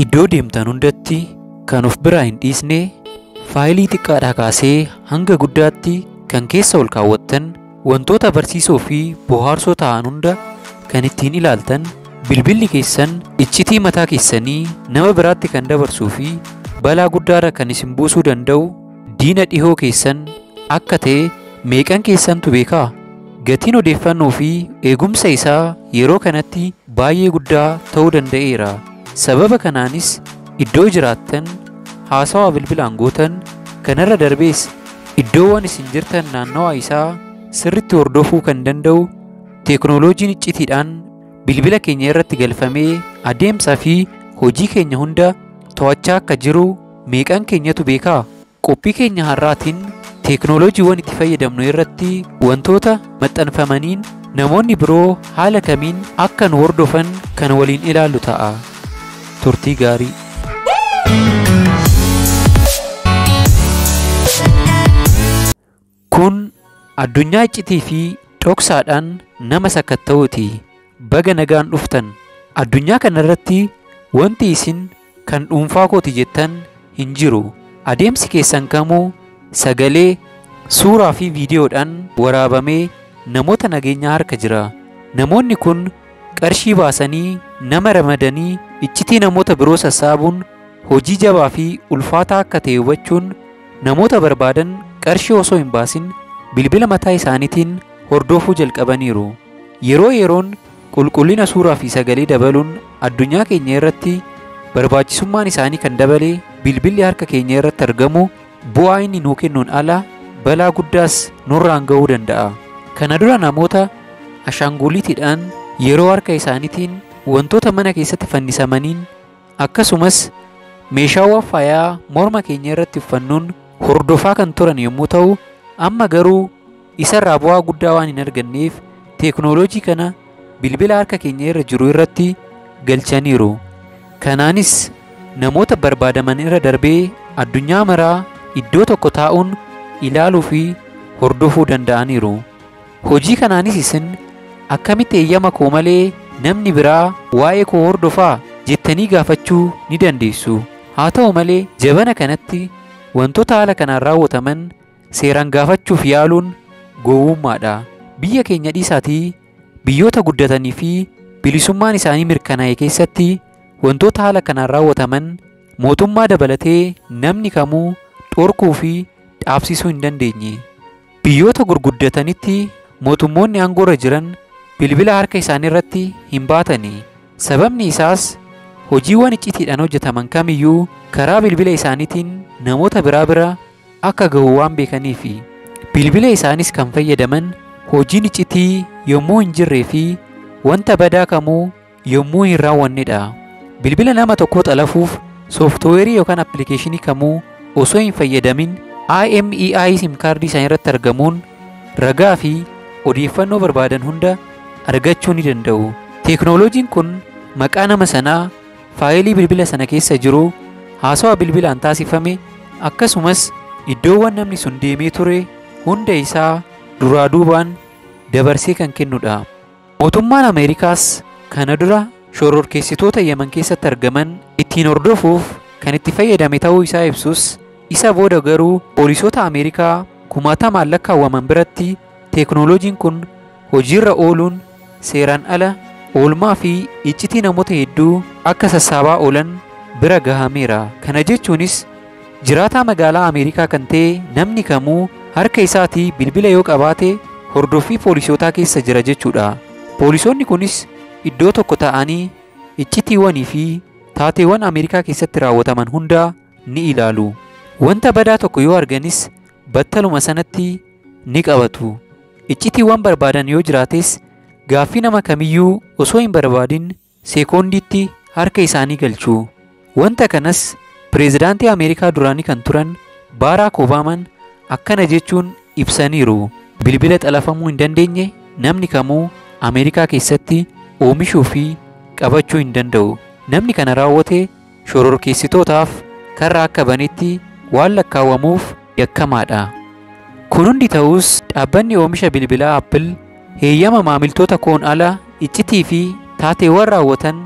Iddoo deemtan hundatti kan of biraa hin dhiisne, faayilii xiqqaadhaa kaasee hanga guddaatti kan keessa ol kaawwattan, wantoota barsiisoo fi bohaarsoo ta'an hunda kan ittiin ilaaltan, bilbilli keessan iccitii mataa keessanii nama biraatti kan dabarsuu fi balaa guddaarra kan isin buusuu danda'u diina dhihoo keessan akka ta'e meeqan keessantu beekaa? Gatiin odeeffannoo fi eegumsa isaa yeroo kanatti baay'ee guddaa ta'uu danda'eera. Sababa kanaanis iddoo jiraattan, haasawaa bilbilaan gootan, kanarra darbees iddoowwan isin jirtan naannawaa isaa sirriitti hordofuu kan danda'u teeknooloojiin iccitiidhaan bilbila keenya irratti galfamee adeemsaa fi hojii keenya hunda to'achaa akka jiru meeqan keenyatu beekaa? Qophii keenya har'aatiin teeknooloojiiwwan itti fayyadamnu irratti wantoota maxxanfamaniin namoonni biroo haala kamiin akka nu hordofan kan waliin ilaallu ta'a. Turtii gaarii. Kun addunyaa iccitii fi dhoksaadhaan nama sakatta'uuti. Baga nagaan dhuftan. Addunyaa kanarratti wanti isin kan dhuunfaa kooti jettan hin jiru. Adeemsi keessan kamuu sagalee, suuraa fi viidiyoodhaan waraabamee namoota nageenyaa harka jira. Namoonni kun qarshii baasanii nama ramadanii iccitii namoota biroo sassaabuun hojii jabaa fi ulfaataa akka ta'e hubachuun namoota barbaadan qarshii osoo hin baasin bilbila mataa isaaniitiin hordofuu jalqabaniiru. Yeroo yeroon qulqullina suuraa fi sagalee dabaluun addunyaa keenya irratti barbaachisummaan isaanii kan dabale bilbilli harka keenya irratti argamu bu'aa inni nuu kennuun ala balaa guddaas nurraan ga'uu danda'a. Kana dura namoota ashaanguliitiidhaan yeroo harka isaaniitiin wantoota mana keessatti fannisamaniin akkasumas meeshaawwan faayaa morma keenya irratti uffannuun hordofaa kan turan yommuu ta'u, amma garuu isarraa bu'aa guddaa waan hin arganneef teeknooloojii kana bilbila harka keenya irra jiru irratti galchaniiru. Kanaanis namoota barbaadaman irra darbee addunyaa maraa iddoo tokko taa'uun ilaaluu fi hordofuu danda'aniiru. Hojii kanaanis isin akkamitti eeyyama koo malee namni biraa waa'ee koo hordofaa jettanii gaafachuu ni dandeessu. Haa ta'u malee jabana kanatti wantoota haala kanaan raawwataman seeraan gaafachuuf yaaluun gowwummaadha. Biyya keenya dhiisaatii biyyoota guddatanii fi bilisummaan isaanii mirkanaa'e keessatti wantoota haala kanaan raawwataman mootummaa dabalatee namni kamuu dhorkuu fi dhaabsisuu hin dandeenye. Biyyoota gurguddatanitti mootummoonni aangoorra jiran bilbila harka isaanii irratti hin baatani. Sababni isaas hojiiwwan iccitiidhaan hojjetaman kamiyyuu karaa bilbila isaaniitiin namoota biraa bira akka gahu waan beekaniifi. Bilbila isaanis kan fayyadaman hojiin iccitii yommuu hin jirree fi wanta badaa kamuu yommuu hin raawwannedha. Bilbila nama tokkoo xalafuuf sooftiweerii yookaan appilikeeshinii kamuu osoo hin fayyadamin IMEI sim kaardii isaanii irratti argamuun ragaa fi odeeffannoo barbaadan hunda argachuu ni danda'u. Teeknooloojiin kun maqaa nama sanaa, faayilii bilbila sana keessa jiru, haasawaa bilbilaan taasifame, akkasumas iddoowwan namni sun deemee ture hunda isaa duraa duubaan dabarsee kan kennudha. Mootummaan Ameerikaas kana dura shororkeessitoota Yemen keessatti argaman ittiin hordofuuf kan itti fayyadame ta'uu isaa ibsus, isa booda garuu poolisoota Ameerikaa kumaatamaan lakkaawwaman biratti teeknooloojiin kun hojiirra ooluun seeraan ala oolmaa fi iccitii namoota hedduu akka sassaabaa oolan bira gahameera. Kana jechuunis jiraataa magaalaa Ameerikaa kan ta'e namni kamuu harka isaatii bilbila yoo qabaate hordoffii poolisootaa keessa jira jechuudha. Poolisoonni kunis iddoo tokko ta'anii iccitiiwwanii fi taateewwan Ameerikaa keessatti raawwataman hunda ni ilaalu. Wanta badaa tokko yoo arganis battaluma sanatti ni qabatu. Iccitiiwwan barbaadan yoo jiraates gaaffii nama kamiyyuu osoo hin barbaadin seekoondiitti harka isaanii galchu. Wanta kanas pireezidaantii Ameerikaa duraanii kan turan Baaraak Obaamaan akkana jechuun ibsaniiru. Bilbila xalafamuu hin dandeenye namni kamuu Ameerikaa keessatti oomishuu fi qabachuu hin danda'u. Namni kana raawwate shororkeessitootaaf karra akka banetti waan lakkaawwamuuf yakkamaadha. Kun hundi ta'us dhaabbanni oomisha bilbilaa Apple heeyyama maamiltoota koon ala iccitii fi taateewwan raawwatan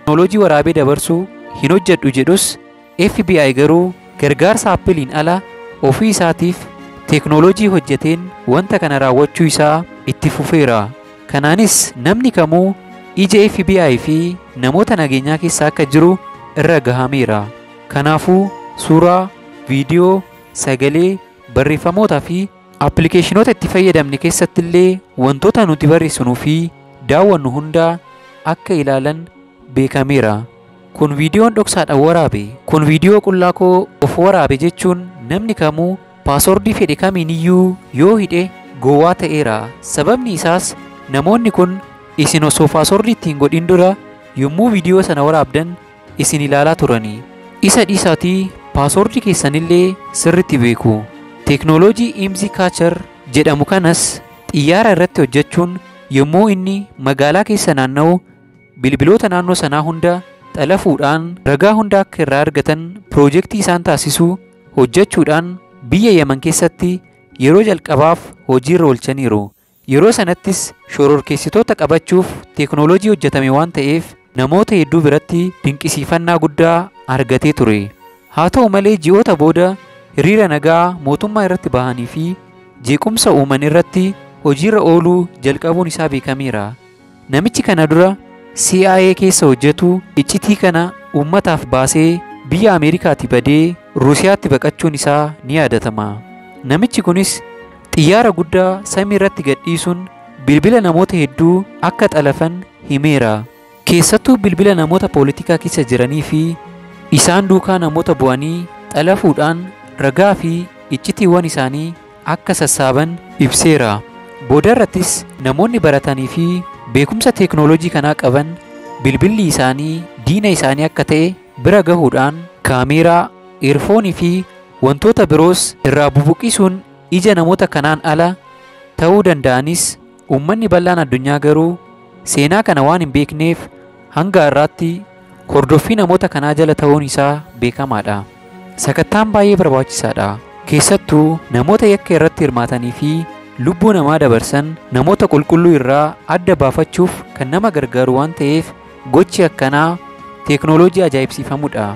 teeknooloojii waraabee dabarsuu hin hojjedhu jedhus FBI garuu gargaarsa Appiliin ala ofii isaatiif teeknooloojii hojjeteen wanta kana raawwachuu isaa itti fufeera. Kanaanis namni kamuu ija FBI fi namoota nageenyaa keessa akka jiru irra gahameera. Kanaafuu suuraa, viidiyoo, sagalee, barreeffamootaa fi appilikeeshinoota itti fayyadamne keessatti illee wantoota nuti barreessinuu fi daawwannu hundaa akka ilaalan beekameera. Kun viidiyoon dhoksaadhaan waraabe, kun viidiyoo qullaa koo of waraabe jechuun namni kamuu paaswordii fedhe kamiin iyyuu yoo hidhe gowwaa ta'eera. Sababni isaas namoonni kun isin osoo paaswordii ittiin godhin dura yommuu viidiyoo sana waraabdan isin ilaalaa turani. Isa dhiisaatii paaswordii keessanillee sirriitti beeku. Teeknooloojii IMSI Catcher jedhamu kanas xiyyaara irratti hojjechuun yommuu inni magaalaa keessa naanna'u bilbiloota naannoo sanaa hunda xalafuudhaan ragaa hunda akka irraa argatan piroojeektii isaan taasisu hojjechuudhaan biyya Yemen keessatti yeroo jalqabaaf hojiirra oolchaniiru. Yeroo sanattis shororkeessitoota qabachuuf teeknooloojii hojjetame waan ta'eef namoota hedduu biratti dinqisiifannaa guddaa argatee ture. Haa ta'u malee ji'oota booda hiriira nagaa mootummaa irratti bahanii fi jeequmsa uuman irratti hojiirra ooluu jalqabuun isaa beekameera. Namichi kana dura CIA keessa hojjetu iccitii kana uummataaf baasee biyya Ameerikaatti badee Ruusiyaatti baqachuun isaa ni yaadatama. Namichi kunis xiyyaara guddaa samii irratti gadhiisuun bilbila namoota hedduu akka xalafan himeera. Keessattuu bilbila namoota poolitikaa keessa jiranii fi isaan duukaa namoota bu'anii xalafuudhaan ragaa fi iccitiiwwan isaanii akka sassaaban ibseera. Booda irrattis namoonni baratanii fi beekumsa teeknooloojii kanaa qaban bilbilli isaanii diina isaanii akka ta'e bira gahuudhaan kaameeraa, eerfoonii fi wantoota biroos irraa bubuqqisuun ija namoota kanaan ala ta'uu danda'anis uummanni bal'aan addunyaa garuu seenaa kana waan hin beekneef hanga har'aatti hordoffii namoota kanaa jala ta'uun isaa beekamaadha. Sakattaan baay'ee barbaachisaadha. Keessattuu namoota yakka irratti hirmaatanii fi lubbuu namaa dabarsan namoota qulqulluu irraa adda baafachuuf kan nama gargaaru waan ta'eef gochi akkanaa teeknooloojii ajaa'ibsiifamudha.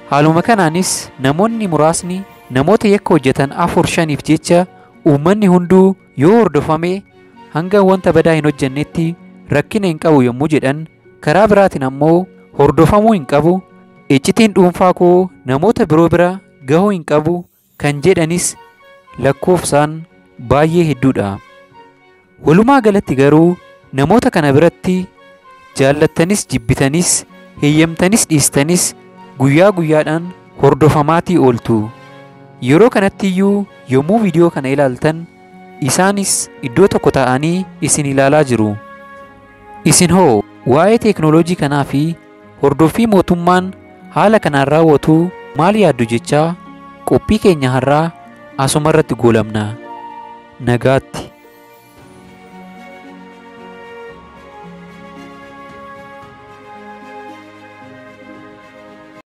Haaluma kanaanis namoonni muraasni namoota yakka hojjetan 4-5 jecha uummanni hunduu yoo hordofame hanga wanta badaa hin hojjennetti rakkina hin qabu yommuu jedhan, karaa biraatiin ammoo hordofamuu hin qabu, iccitiin dhuunfaa koo namoota biroo bira gahuu hin qabu kan jedhanis lakkoofsaan baay'ee hedduudha. Walumaa galatti garuu namoota kana biratti jaallattanis jibbitanis heeyyamtanis dhiistanis guyyaa guyyaadhaan hordofamaatii ooltu. Yeroo kanatti iyyuu yommuu viidiyoo kana ilaaltan isaanis iddoo tokko taa'anii isin ilaalaa jiru. Isin hoo waa'ee teeknooloojii kanaa fi hordoffii mootummaan haala kanaan raawwatu maal yaaddu jechaa qophii keenya har'aa asuma irratti goolabna. Nagaatti.